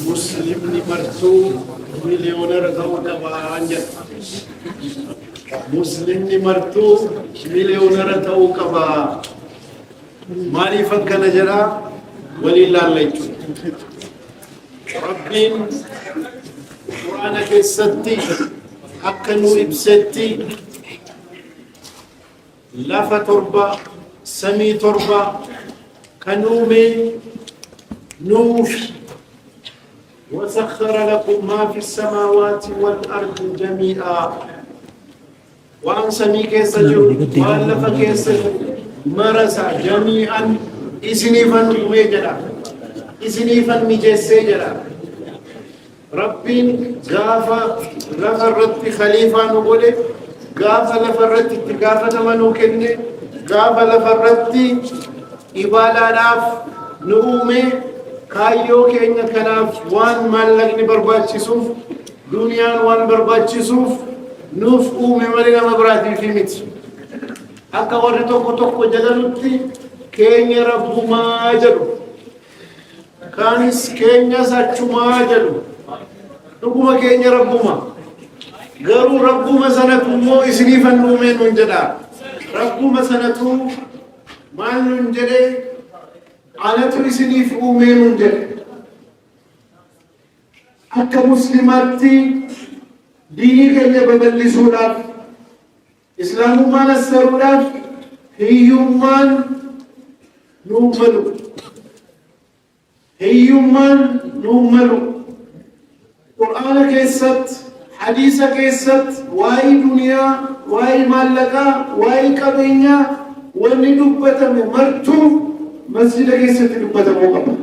Muslimni martuu miliyoonara ta'uu qabaan jedha. Muslimni martuu miliyoonara ta'uu qaba. Maaliif akkana jedha? Waliin laalla jechuudha. Rabbiin Quraana keessatti akka nu ibsetti, lafa torba, samii torba kan uume nuufi. وسخر لكم ما في السماوات والأرض جميعا. Waan samii keessa jiru, waan lafa keessa jiru marasa جميعا isiniifan uumee jedha, isiniifan mijeessee jedha. Rabbiin gaafa lafa irratti khaliifaa nu godhe, gaafa lafa irratti itti gaafatama nu kenne, gaafa lafa irratti ibaadaadhaaf nu uume, kaayyoo keenya kanaaf waan maallaqni barbaachisuuf, duniyaan waan barbaachisuuf nuuf uume malee nama biraatiif miti. Akka warri tokko tokko jedhanutti keenya rabbumaa jedhu. Kaanis keenyas achumaa jedhu. Dhuguma keenya rabbuma. Garuu rabbuma sanatu immoo isiniifan uumee nuun jedha. Rabbuma sanatu maal nuun jedhee? Anatu isiniif uumee nuun jedhe. Akka muslimaatti diinii keenya babal'isuudhaaf, islaamummaan assaruudhaaf hiyyummaan nuun malu. Hiyyummaan nuun malu. Qur'aana keessatti, hadiisa keessatti waa'ee duniyaa, waa'ee maallaqaa, waa'ee qabeenyaa wanni dubbatame martuu masjida keessatti dubbatamuu qaba.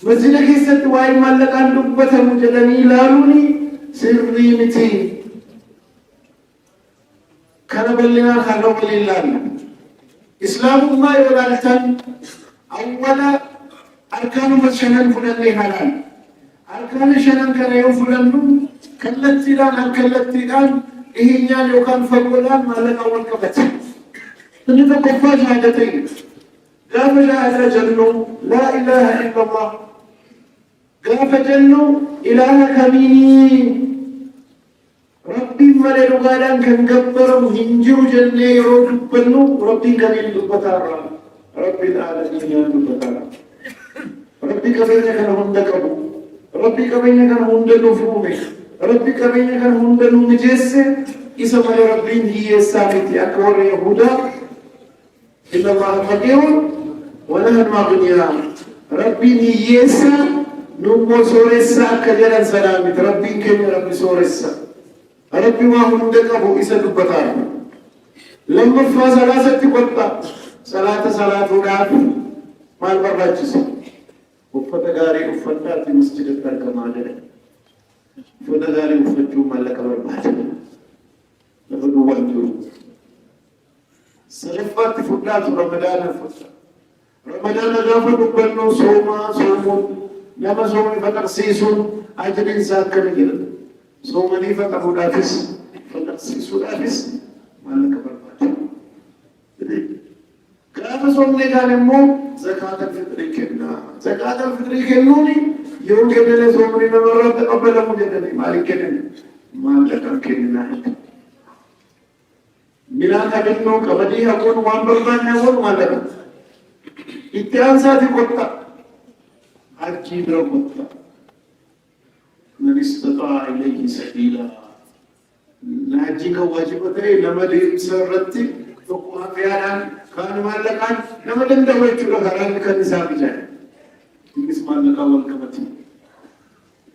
Masjida keessatti waa'ee maallaqaan dubbatamu jedhanii ilaaluun sirrii miti. Kana bal'inaan har'a waliin ilaalla. Islaamummaa yoo ilaaltan, awwala arkaanuma shanan fudhannee halaal. Arkaana shanan kana yoo fudhannu, kallattiidhaan alkallattiidhaan, dhiheenyaan yookaan fagoodhaan maallaqa wal qabata. Inni tokkoffaa shahaadatain. Gaafa shahaadaa jennu, لا إله إلا الله gaafa jennu, ilaaha kamiinii? Rabbiin malee dhugaadhaan kan gabbaramu hin jiru jennee yeroo dubbannu, Rabbiin kamiin dubbataarra? Rabbiin aalamiiniyaan dubbataarra. Rabbi qabeenya kana hunda qabu. Rabbi qabeenya kana hunda nuuf uume. Rabbi qabeenya kana hunda nuu mijeesse. Isa malee Rabbiin hiyyeessaa miti akka warra Yahudaa. إن الله فقير ونحن أغنياء. Rabbiin hiyyeessa, nummoo sooressa akka jedhan sanaa miti. Rabbiin keenya Rabbi sooressa. Rabbi waa hunda qabu isa dubbataadha. Lammaffaa salaatatti qotta. Salaata salaatuudhaaf maal barbaachisa? Uffata gaarii uffadhaati masjidatti argamaa jedhe. Uffata gaarii uffachuun maallaqa barbaada. Lafa duwwaan jiru. Sadaffaatti fudhaatu Ramadaana fudha. Ramadaana gaafa dubbannu, soomaa soomuun, nama soomni faqarsiisuun ajriin isaa akkami jedha. Soomanii faqaruudhaafis faqarsiisuudhaafis maallaqa barbaada. Gaafa soomne kaan immoo zakaatal fixrii kenna. Zakaatal fixrii kennuun yoo kennine soomni namarraa taqabbalamu jedhanii, maaliin kennine? Maallaqaan kenninaa. Midhaan habinnuu, qamadii haquun, waan barbaanne haquun maallaqa. Itti aansaati qotta. Hajjii bira qotta. من استطاع إليه سبيلا. Hajjii kan waajiba ta'e nama deemsa irratti tokko hafiyaadhaan, kaan maallaqaan, nama danda'u jechuudha, karaan kan isaa mijaa'e. Innis maallaqaan wal qabate.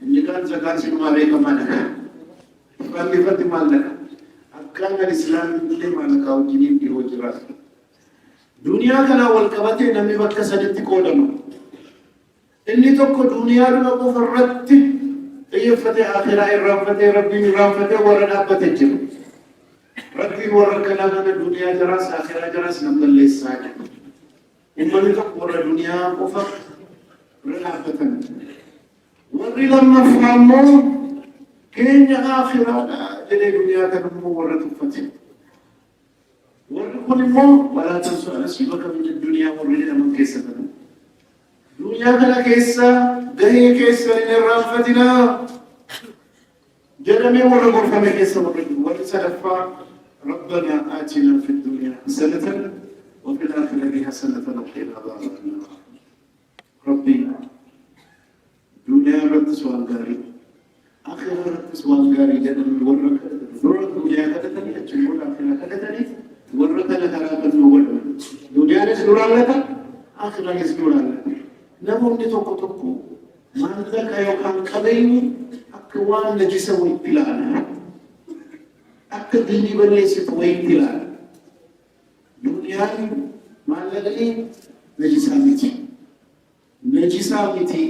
Inni kaan zakaan sinumaa beekamaadha. Ifaan ifatti maallaqa. Akkaan islaamni illee maallaqaa wajjiniin dhihoo jiraata. Duniyaa kanaan wal qabatee namni bakka saditti qoodama. Inni tokko duniyaadhuma qofa irratti xiyyeeffatee, akhiraa irraanfatee, Rabbiin irraanfatee warra dhaabbate jira. Rabbiin warra akkanaa kana duniyaa jaraas akhiraa jaraas nan balleessaa jedha. Uummanni tokko warra duniyaa qofa irra dhaabbatan. Warri lammaffaa immoo keenya akhiraadha jedhee duniyaa kana immoo warra tuffate. Warri kun immoo ولا تنس نصيبك من الدنيا warri jedhaman keessa galu. Duniyaa kana keessa gahee keessan hin irraanfatinaa jedhamee warra gorfame keessa warra jiru. Warri sadaffaa ربنا آتنا في الدنيا حسنة وفي الآخرة حسنة وقنا عذاب النار. Rabbi, duniyaa irrattis waan gaarii, akhiraa irrattis waan gaarii jedhanii warra dura duniyaa kadhatanii, achiin booda akhiraa kadhatanii, warra kana karaa kan nu godhan. Duniyaanis nu laallata, akhiraanis nu laallata. Namoonni tokko tokko maallaqa yookaan qabeenyi akka waan najisa wayitti ilaala. Akka diinii balleessitu wayitti ilaala. Duniyaan, maallaqni najisaa miti. Najisaa miti.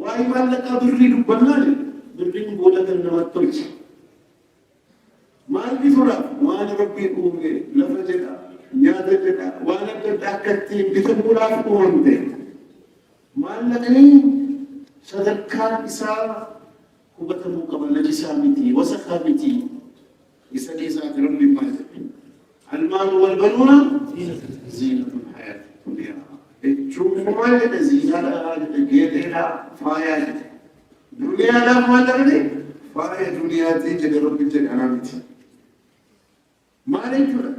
Waa'ee maallaqaa birrii dubbannaan, birriin booda kan namatti tolche. Maal bituudhaaf? Waan Rabbiin uume, lafa jedha, nyaata jedha, waan adda addaa akka ittiin bitamuudhaaf uumamte. Maallaqni sadarkaan isaa hubatamuu qaba. Najisaa miti, wasakaa miti. Isa dhiisaati Rabbiin maal jedhe? المال والبنون زينة الحياة الدنيا jechuun maal jedhe? Ziinaadha jedhe, geexeedha, faayaa jedhe. Duniyaadhaaf maallaqni faaya duniyaatii jedhe Rabbi jedhe, anaa miti. Maal jechuudha?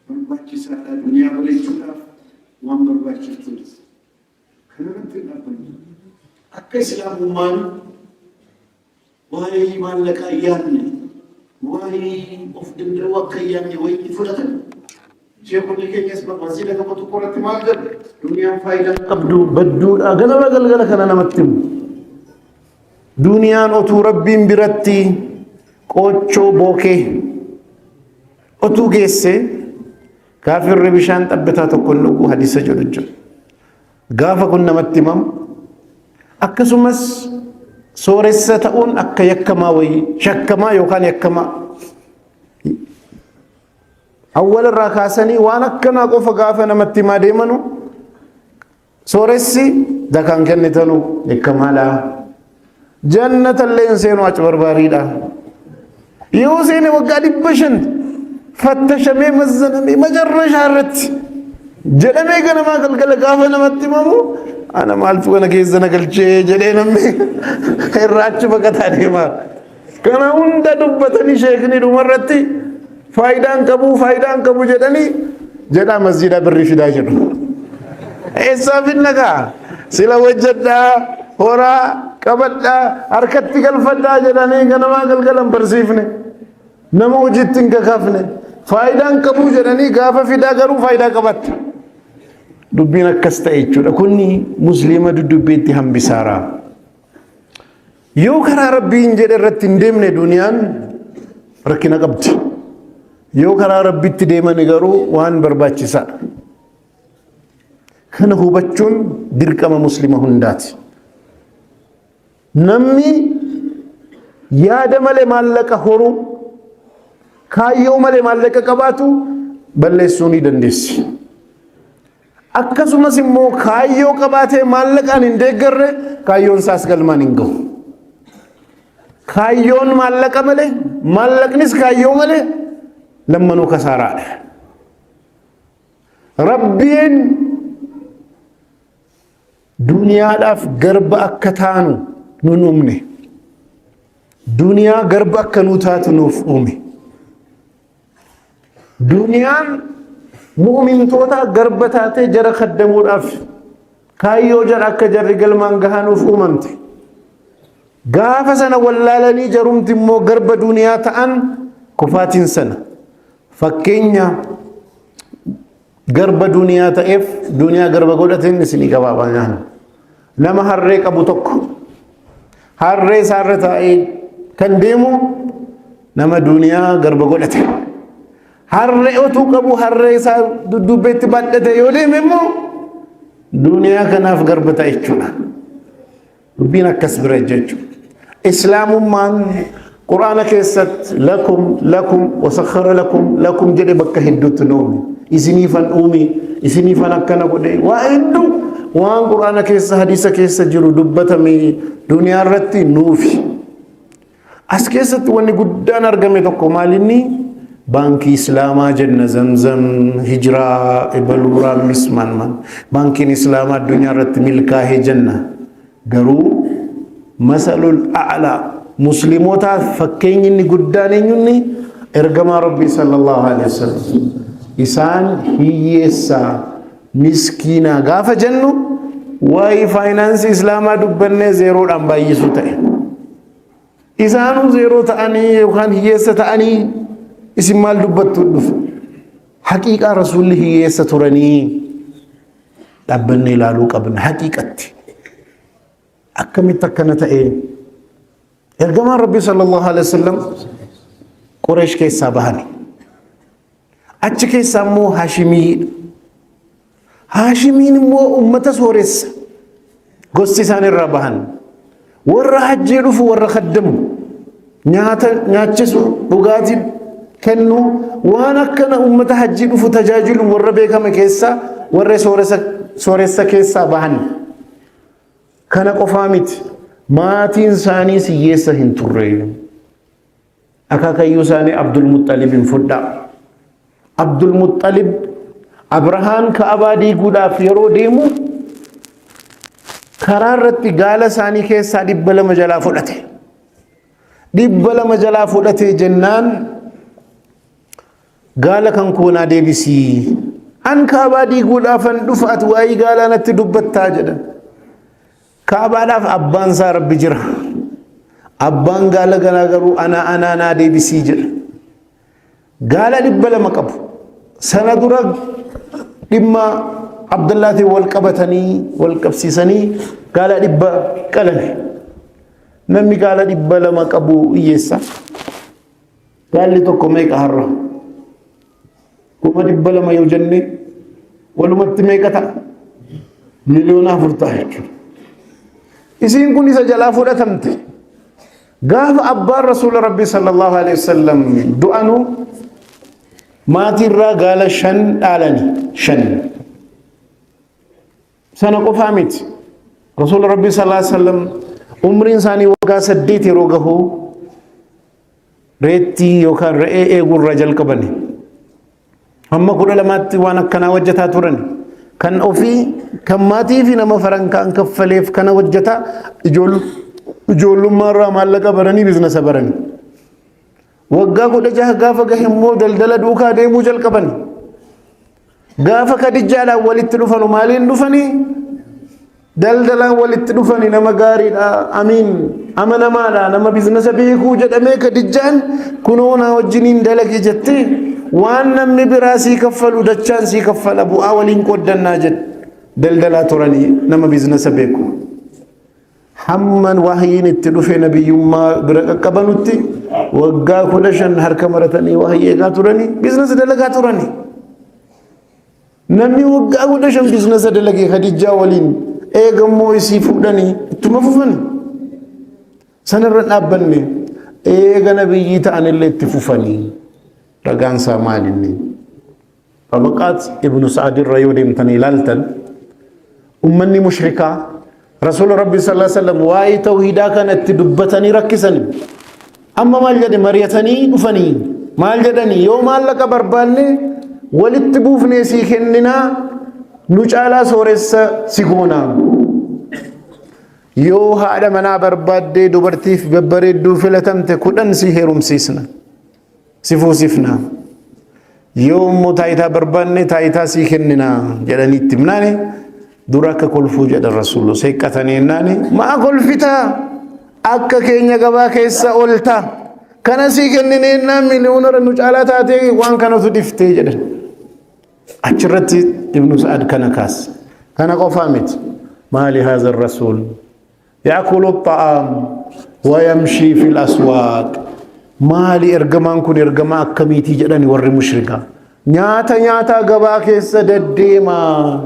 Barbaachisaadha, duniyaa bareechuudhaaf waan barbaachiftudha. Kanarratti hin dhaabbanne. Akka Islaamummaan waa'ee maallaqaa hin yaadne, waa'ee of danda'uu akka hin yaadne wayitti fudhatan. Sheekonni keenyas masjiida tokko tokko irratti maal jedhu? Duniyaan faayidaa qabdu, badduudha. Ganama galgala kana namatti himu. Duniyaan otuu Rabbiin biratti qoochoo bookee otuu geesse, kaafirri bishaan xabbitaa tokko hin dhugu hadiisa jedhu jira. Gaafa kun namatti himamu, akkasumas sooressa ta'uun akka yakkamaa wayii, shakkamaa yookaan yakkamaa awwal irraa kaasanii waan akkanaa qofa gaafa namatti himaa deemanu, sooressi zakaan kennitanu yakkamaadha. Jannata illee hin seenu, achi barbaariidha. Yoo seene waggaa 500 fattashamee mazzanamee macarrashaa irratti jedhamee ganamaa galgala gaafa namatti himamu, ana maaltu kana keessa na galchee jedhee namni irraa achi baqataa deema. Kana hunda dubbatanii sheekni dhumarratti faayidaan qabu, faayidaan qabu jedhanii jedhaa masjiida birrii fidaa jedhu. Eessaa finna kaa? Sila hojjedhaa, horaa qabadhaa, harkatti galfadhaa jedhanii ganamaa galgalan barsiifne. Nama hojiitti hin kakaafne. Faayidaan qabu jedhanii gaafa fidaa garuu faayidaa qabatta. Dubbiin akkas ta'e jechuudha. Kunni Musliima dudubbeetti hambisaara. Yoo karaa Rabbiin jedhe irratti hin deemne, duniyaan rakkina qabdi. Yoo karaa Rabbitti deemani garuu waan barbaachisaadha. Kana hubachuun dirqama Muslima hundaati. Namni yaada malee maallaqa horuu, kaayyoo malee maallaqa qabaatu balleessuu ni dandeessi. Akkasumas immoo kaayyoo qabaatee maallaqaan hin deeggarre, kaayyoon isaas galmaan hin gahu. Kaayyoon maallaqa malee, maallaqnis kaayyoo malee lammanuu kasaaraadha. Rabbiin duniyaadhaaf garba akka taanu nun uumne. Duniyaa garba akka nuu taatu nuuf uume. Duniyaan mu'mintoota garba taatee jara kaddamuudhaaf, kaayyoo jara akka jarri galmaan gahanuuf uumamte. Gaafa sana wallaalanii jarumti immoo garba duniyaa ta'an, kufaatiin sana. Fakkeenya garba duniyaa ta'eef duniyaa garba godhateen isinii gabaabaa nyaanna. Nama harree qabu tokko, harree isaarra taa'ee kan deemu nama duniyaa garba godhate. Harree otuu qabu harree isaa dudduubbeetti baadhate yoo deeme immoo duniyaa kanaaf garba ta'e jechuudha. Dubbiin akkas bira jechuudha. Islaamummaan Quraana keessatti لكم لكم وسخر لكم لكم jedhe bakka hedduutti nu uume. Isiniifan uume, isiniifan akkana godhe, waa hedduu waan Quraana keessa, hadiisa keessa jiru dubbatame duniyaa irratti nuufi. As keessatti wanni guddaan argame tokko maalinni? Baankii Islaamaa jenna Zamzam, Hijiraa, Ebaluu, Raammis maan maan. Baankiin Islaamaa addunyaa irratti milkaa'ee jenna. Garuu masalul a'laa muslimootaaf fakkeenyi inni guddaan eenyunni ergamaa Rabbii sallallahu alaihi wasallam. Isaan hiyyeessaa miskiinaa gaafa jennu waa'ee faayinaansii Islaamaa dubbannee zeeroodhaan baay'isuu ta'e. Isaanuu zeeroo ta'anii yookaan hiyyeessa ta'anii isin maal dubbattu dhufu. Haqiiqaa rasuulli hiyyeessa turanii dhaabbannee ilaaluu qabna haqiiqatti. Akkamitti akkana ta'e? Ergamaan Rabbii sallallahu alaihi wasallam Qureesh keessaa bahani. Achi keessaa immoo Haashimii. Haashimiin immoo ummata sooressa. Gosti isaan irraa bahan. Warra hajjii dhufu warra khaddamu. Nyaata nyaachisu, dhugaatii kennu, waan akkana ummata hajjii dhufu tajaajilu warra beekame keessaa warra sooressa keessaa bahan. Kana qofaa miti. Maatiin isaaniis hiyyeessa hin turre. Akaakayyuu isaanii Abdul Muxxalibin fudhaa. Abdul Muxxalib Abrahaan Ka'abaa diiguudhaaf yeroo deemu karaa irratti gaala isaanii keessaa 200 jalaa fudhate. 200 jalaa fudhate jennaan gaala kan koo naa deebisii. An Ka'abaa diiguudhaafan dhufa ati waa'ee gaalaa natti dubbattaa jedhan. Ka'abaadhaaf abbaan isaa Rabbi jira. Abbaan gaala ganaa garuu anaa anaa naa deebisii jedha. Gaala 200 qabu. Sana dura dhimma Abdallaatiin wal qabatanii wal qabsiisanii gaala 100 qalame. Namni gaala 200 qabu hiyyeessa. Gaalli tokko meeqa har'a? 200,000 yoo jenne walumatti meeqa ta'a? 4 miliyoona ta'a jechuudha. Isiin kun isa jalaa fudhatamte. Gaafa abbaan Rasuula Rabbii sallallahu alaihi wasallam du'anu maatii irraa gaala shan dhaalani shan. Sana qofaa miti. Rasuula Rabbii sallallahu alaihi wasallam umriin isaanii waggaa 8 yeroo gahu reettii yookaan re'ee eeguu irraa jalqabani. Hamma 12tti waan akkanaa hojjetaa turan. Kan ofii kan maatii fi nama farankaan kaffaleef kana hojjetaa ijoollummaa irraa maallaqa baranii biizinasa barani. Waggaa 16 gaafa gahe immoo daldala duukaa deemuu jalqabani. Gaafa Kadijjaadhaan walitti dhufanu maaliin dhufanii? Daldalaan walitti dhufani nama gaariidha, amiin, amanamaadha, nama biizinasa beekuu jedhamee Kadijjaan kunoo naa wajjiniin dalage jettee waan namni biraa sii kaffalu dachaan sii kaffala bu'aa waliin qooddannaa jedhe. Daldalaa turanii nama biizinasa beeku. Hamman wahyiin itti dhufe nabiyyummaa bira qaqqabanutti waggaa 15 harka maratanii wahyii eegaa turanii biizinasa dalagaa turanii. Namni waggaa 15 biizinasa dalagee Khadijaa waliin eegammoo isii fuudhanii ittuma fufani. Sanarra dhaabbanne eega nabiyyii ta'anillee itti fufanii ragaan isaa maalinni? Xabaqaat Ibnu Sa'ad irra yoo deemtanii ilaaltan ummanni mushrikaa Rasuula Rabbi sallallahu alaihi wasallam waa'ee tawhiidaa kana itti dubbatanii rakkisanii amma maal jedhe mari'atanii dhufanii maal jedhanii yoo maallaqa barbaanne walitti buufnee sii kenninaa nu caalaa sooressa si goonaa. Yoo haadha manaa barbaaddee dubartiif babbareedduu filatamte 10 si heerumsiisna. Si fuusifna. Yoo immoo taayitaa barbaanne taayitaa sii kennina jedhanii itti himnaani dura akka kolfuu jedhan rasuullu seeqqatanii jennaani maa kolfitaa akka keenya gabaa keessa oolta kana sii kennine jennaan miliyoonara nu caalaa taatee waan kanatu dhiftee jedhan. Achirratti Ibnu Sa'ad kana kaase. Kana qofaa miti. Maali haadha rasuul? Yaakulu xa'aam wa yamshii fil aswaaq. Maali ergamaan kun ergamaa akkamiitii jedhani warri mushrikaa. Nyaata nyaataa gabaa keessa deddeemaa.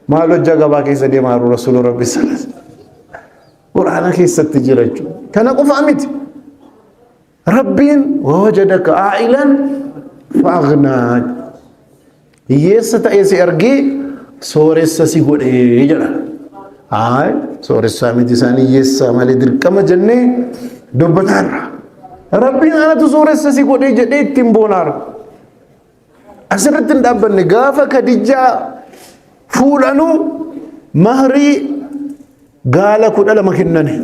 Maal hojjaa gabaa keessa deemaa jiru Rasuula Rabbi sallallahu alaihi wasallam. Quraana keessatti jira jechuudha. Kana qofaa miti. Rabbiin wajadaka aa'ilan fa'aghnaa. Hiyyeessa ta'ee si argee sooressa si godhee jedha. Haay sooressaa miti isaan hiyyeessaa malee dirqama jennee dubbataarra. Rabbiin anatu sooressa si godhee jedhee ittiin boonaara. Asirratti hin dhaabbanne gaafa Kadijaa fuudhanuu mahrii gaala 12 kennani.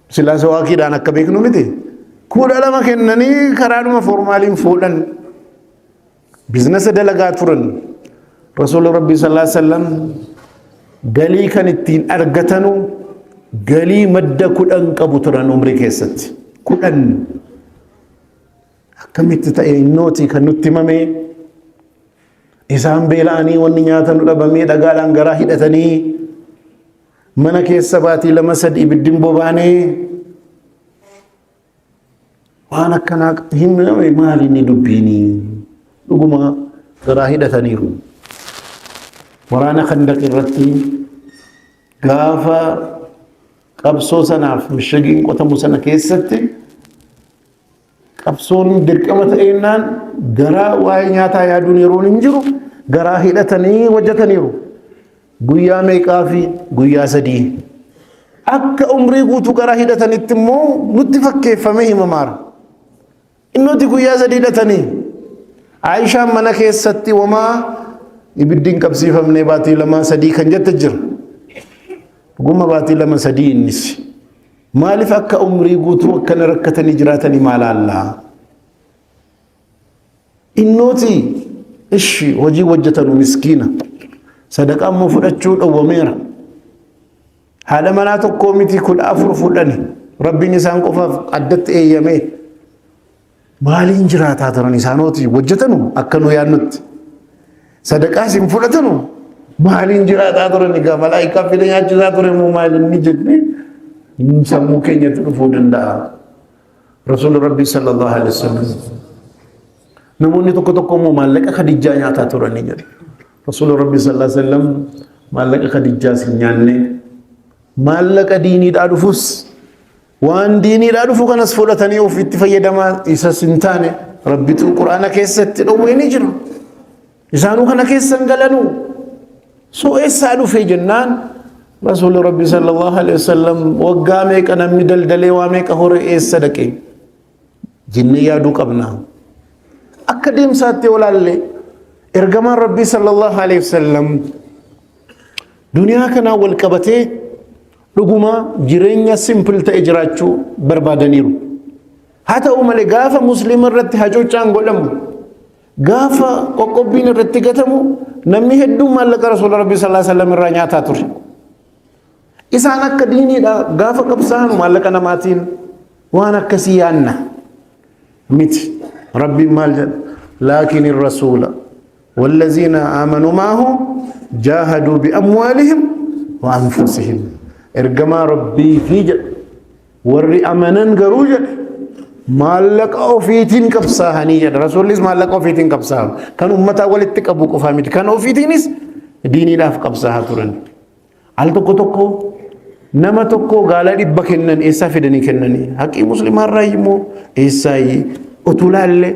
Silaa sawaakiidhaan akka beeknu miti. 12 kennanii karaadhuma formaaliin fuudhan. Biizinasa dalagaa turan. Rasuulli Rabbii sallallahu alaihi wasallam galii kan ittiin argatanu galii madda 10 qabu turan umrii keessatti. 10. Akkamitti ta'e innooti kan nutti himame isaan beela'anii wanni nyaatanu dhabamee dhagaadhaan garaa hidhatanii mana keessa baatii 2 3 ibiddi hin bobaanee waan akkanaa himame maali inni dubbiini dhuguma garaa hidhataniiru. Waraana Khandaq irratti gaafa qabsoo sanaaf mishagiin qotamu sana keessatti qabsoon dirqama ta'eennaan garaa waa'ee nyaataa yaaduun yeroon hin jiru garaa hidhatanii hojjetaniiru. Guyyaa meeqaa fi guyyaa 3. Akka umrii guutuu garaa hidhatanitti immoo nutti fakkeeffamee himamaara. Innoti guyyaa 3 hidhatanii. Aayishaan mana keessatti homaa ibiddi hin qabsiifamne baatii 2 3 kan jette jira. Dhuguma baatii 2 3 innis. Maaliif akka umrii guutuu akkana rakkatanii jiraatanii maalaallaa? Innooti ishi hojii hojjetanu miskiina. Sadaqaa immoo fudhachuu dhowwameera. Haadha manaa tokkoo miti 14 fuudhani. Rabbiin isaan qofaaf addatti eeyyamee. Maaliin jiraataa turan isaanooti hojjetanu akka nu yaadnutti. Sadaqaas hin fudhatanu. Maaliin jiraataa turan egaa malaayikaa fide nyaachisaa ture moo maaliin ni jennee sammuu keenyatti dhufuu danda'a. Rasuulli Rabbii sallallahu alaihi wasallam. Namoonni tokko tokko immoo maallaqa Khadijaa nyaataa turanii jedhu. Rasuulli Rabbii sallallahu alaihi wasallam maallaqa Khadijaas hin nyaanne. Maallaqa diiniidhaa dhufus waan diiniidhaa dhufu kanas fudhatanii ofitti fayyadamaa isas hin taane Rabbitu Qur'aana keessatti dhowwee ni jira. Isaanuu kana keessa hin galanuu. So eessaa dhufee jennaan Rasuulli Rabbi sallallahu alaihi wasallam waggaa meeqa namni daldalee waa meeqa hore eessa dhaqe jennee yaaduu qabna. Akka deemsaatti yoo laalle ergamaan Rabbii sallallahu alaihi wasallam duniyaa kanaan wal qabatee dhuguma jireenya simple ta'e jiraachuu barbaadaniiru. Haa ta'u malee gaafa musliima irratti hacuuccaan godhamu gaafa qoqqobbiin irratti gatamu namni hedduun maallaqa Rasuula Rabbii sallallahu alaihi wasallam irraa nyaataa ture. Isaan akka diiniidha gaafa qabsaa'an maallaqa namaatiin waan akkasii yaanna miti. Rabbiin maal jedha? Laakiin rasuula wallaziina aamanuu ma'ahu jaahaduu bi'amwaalihim wa anfusihim. Ergamaa Rabbii fi jedha. Warri amanan garuu jedhe maallaqa ofiitiin qabsaa'anii jedha. Rasuullis maallaqa ofiitiin qabsaa'an. Kan uummataa walitti qabu qofaa miti. Kan ofiitiinis diiniidhaaf qabsaa'aa turan. Al tokko tokko nama tokko gaala 100 kennan eessaa fidanii kennanii? Haqii musliimaa irraa immoo eessaa utuu laalle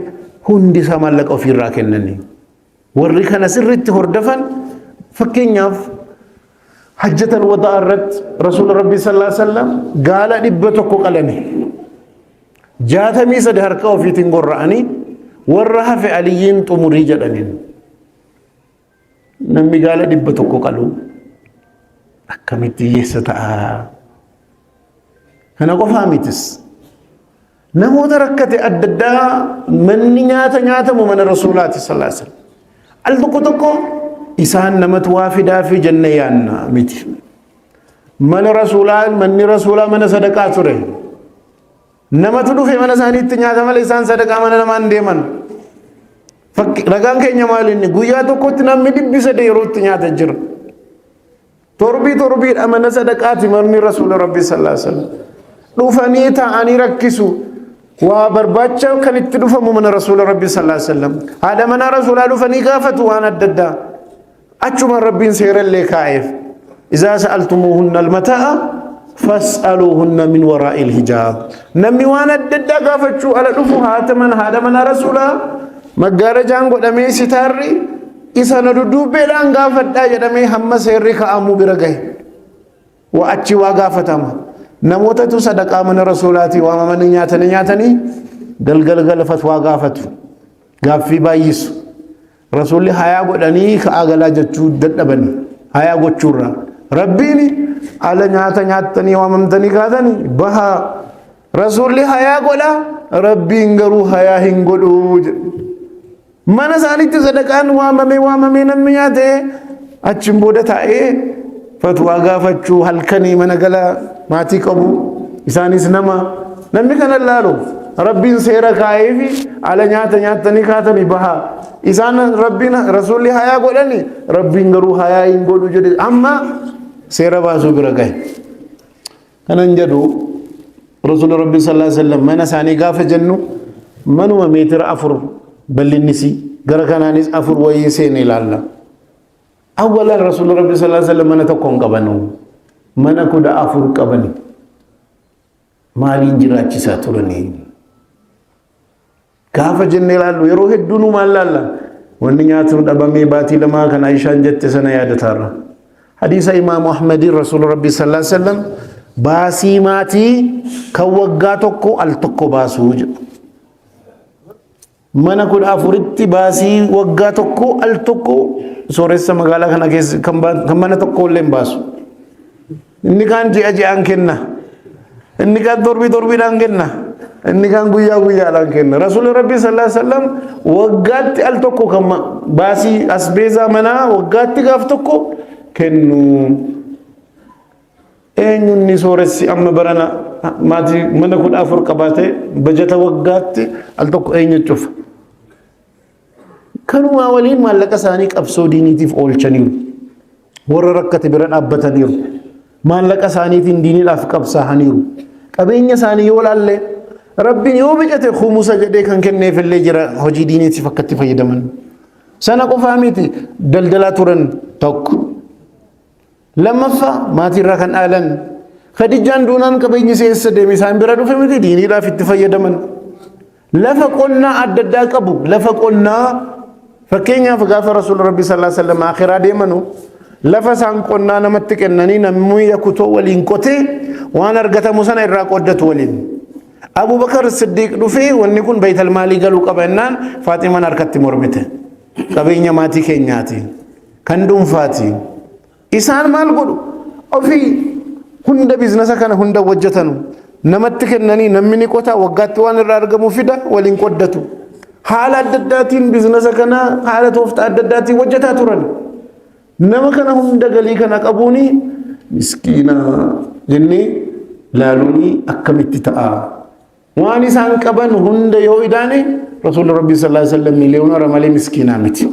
hundi isaa maallaqa ofiirraa kennanii. Warri kana sirriitti hordofan fakkeenyaaf hajjatal wadaa irratti Rasuula Rabbii sallallahu alaihi wasallam gaala 100 qalani. 63 harka ofiitiin gorra'anii warra hafe Aliyyiin xumurii jedhaniin. Namni gaala 100 qalu akkamitti hiyyeessa ta'a? Kana qofaa mitis. Namoota rakkate adda addaa manni nyaata nyaatamu mana Rasuulaati sallallahu alaihi wasallam. Al tokko tokko isaan namatu waa fidaa fi jennee yaanna miti. Mana Rasuulaa manni Rasuulaa mana sadaqaa ture. Namatu dhufe mana isaaniitti nyaata malee isaan sadaqaa mana namaan deeman. Ragaan keenya maal inni guyyaa tokkotti namni 300 yeroo itti nyaata jira. Torbii torbiidha mana sadaqaati manni Rasuula Rabbii sallallahu alaihi wasallam. Dhufanii taa'anii rakkisu. Waa barbaacha kan itti dhufamu mana Rasuula Rabbii sallallahu alaihi wasallam. Haadha manaa Rasuulaa dhufanii gaafatu waan adda addaa. Achuma Rabbiin seera illee kaa'eef. Izaa sa'altumuuhunna almataa'a fas'aluuhunna min waraa'il hijaab. Namni waan adda addaa gaafachuu ala dhufu haadha mana haadha manaa Rasuulaa maggaarajaan godhamee sitaarri isa na dudduubbeedhaan gaafadhaa jedhamee hamma seerri kaa'amuu bira gahe. Waa achi waa gaafatama. Namootatu sadaqaa mana Rasuulaatii waamamanii nyaatanii nyaatanii galgala gala fatwaa gaafatu. Gaaffii baay'isu. Rasuulli hayaa godhanii ka'aa galaa jechuu dadhabani. Hayaa gochuurraa. Rabbiin ala nyaata nyaattanii waamamtanii kaatanii bahaa. Rasuulli hayaa godha, Rabbiin garuu hayaa hin godhu jedhe. Mana isaaniitti sadaqaan waamamee waamamee namni nyaate achiin booda taa'ee fatwaa gaafachuu halkanii mana gala maatii qabu isaanis nama namni kana laalu Rabbiin seera kaa'eefi ala nyaata nyaattanii kaatanii bahaa isaan Rabbiin rasuulli hayaa godhani Rabbiin garuu hayaa hin godhu jedhe amma seera baasuu bira gahe. Kanan jedhu Rasuulli Rabbi sallallahu alaihi wasallam mana isaanii gaafa jennu manuma meetira 4 bal'innisii gara kanaanis 4 wayii seene ilaalla. Awwalan Rasuulli Rabbi sallallahu alaihi wasallam mana tokko hin qabanu. Mana 14 qabani. Maaliin jiraachisaa turanii? Gaafa jennee ilaallu yeroo hedduu nu maal laalla? Wanni nyaatnu dhabamee baatii lamaa kan Aishaan jette sana yaadataarra. Hadiisa Imaamu Ahmadiin Rasuula Rabbii sallallahu alaihi wasallam baasii maatii kan waggaa tokko al tokko baasuu jedhu. Mana 14tti baasii waggaa tokko al tokko sooressa magaalaa kana keessa kan mana tokko illee hin baasu. Inni kaan ji'a ji'aan kenna. Inni kaan torbii torbiidhaan kenna. Inni kaan guyyaa guyyaadhaan kenna. Rasuulli Rabbii sallallahu alaihi wasallam waggaatti al tokko kan baasii asbeezaa manaa waggaatti gaaf tokko kennu. Eenyu inni sooressi amma barana maatii mana 14 qabaatee bajata waggaatti al tokko eenyu cufa? Kanumaa waliin maallaqa isaanii qabsoo diiniitiif oolchaniiru. Warra rakkate bira dhaabbataniiru. Maallaqa isaaniitiin diiniidhaaf qabsaa'aniiru. Qabeenya isaanii yoo laalle Rabbiin yoo bicate kumusa jedhee kan kenneefillee jira hojii diiniitiif akka itti fayyadaman. Sana qofaa miti daldalaa turan tokko. Lammaffaa maatiirraa kan dhaalan. Khadijaan duunaan qabeenyi ishee eessa deeme isaan bira dhufe miti diiniidhaaf itti fayyadaman. Lafa qonnaa adda addaa qabu. Lafa qonnaa fakkeenyaaf gaafa Rasuulli Rabbi sallallahu alaihi wasallam akhiraa deemanu lafa isaan qonnaa namatti kennanii namni yakutoo waliin qotee waan argatamu sana irraa qooddatu waliin. Abubakar Siddiiq dhufee wanni kun baytal maalii galuu qaba jennaan Faaximaan harkatti mormite. Qabeenya maatii keenyaati. Kan dhuunfaati. Isaan maal godhu? Ofii hunda biizinasa kana hunda hojjetanu. Namatti kennanii namni ni qota waggaatti waan irraa argamu fida waliin qoddatu. Haala adda addaatiin biizinasa kana haala tooftaa adda addaatiin hojjetaa turan. Nama kana hunda galii kana qabuuni miskiina jennee laaluuni akkamitti ta'a? Waan isaan qaban hunda yoo idaane Rasuulli Rabbii sallallahu alaihi wasallam miiliyoonara malee miskiinaa miti.